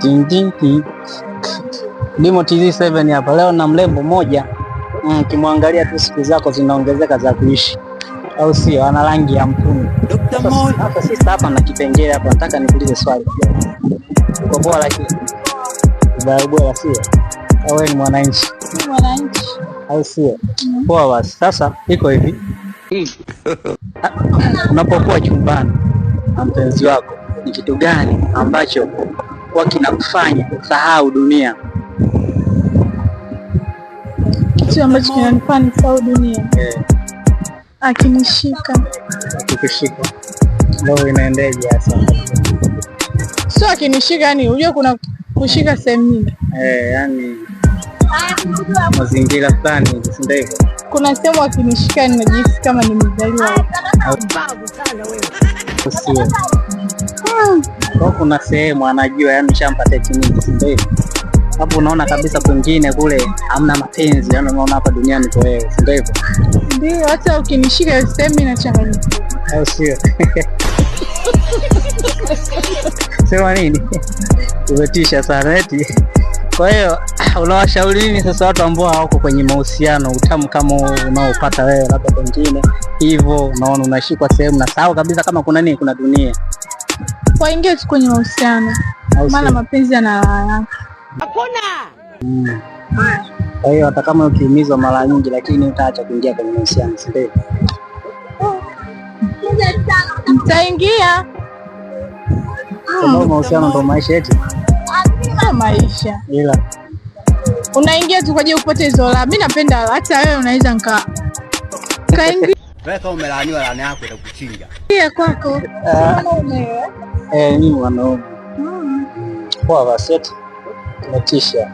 Ting, ting, ting. Dimo TZ7 hapa leo na mrembo mmoja, ukimwangalia tu siku zako zinaongezeka za kuishi, au sio? Ana rangi ya mpunga. Sasa sisi hapa na kipengele hapa, nataka nikuulize swali. Uko poa lakini? Ubaya bora sio? Au wewe ni mwananchi? Mwananchi. Au sio? Poa basi. Sasa iko hivi. Unapokuwa chumbani na mpenzi wako, ni kitu gani ambacho huwa kinakufanya usahau dunia? Kitu ambacho kinanifanya nisahau dunia. Akinishika. Akikushika. Leo inaendeje hasa? Sio akinishika, yani unajua kuna kushika sehemu nyingi. Yani mazingira fulani hivi, si ndio hivyo? Kuna sehemu akinishika ninajihisi kama nimezaliwa. Sio. Kwa kuna sehemu anajua, yani shampa technique, si ndio hivyo? Hapo unaona kabisa kwingine kule hamna mapenzi, yani unaona hapa duniani kwa wewe, si ndio hivyo? Ndio, hata ukinishika sehemu inachanganyika. Au sio? Sema nini? Umetisha sana eti. Kwa hiyo unawashauri nini sasa watu ambao hawako kwenye mahusiano, utamu kama unaopata wewe, labda pengine hivyo unaona unashikwa sehemu na sahau kabisa kama kuna nini, kuna dunia. Waingie tu kwenye mahusiano, maana mapenzi yana raha yake. Kwa hiyo hata kama ukiumizwa mara nyingi, lakini utaacha kuingia kwenye mahusiano, si ndio? Nitaingia. Sababu mahusiano ndo maisha yetu. Sio maisha. Ila unaingia tu kwa ajili upate hizo raha. Mimi napenda hata wewe unaweza kaingia Wewe kama umelaaniwa, laana yako itakuchinja. kwako. Mimi mwanaume. Poa basi eti. Tumetisha.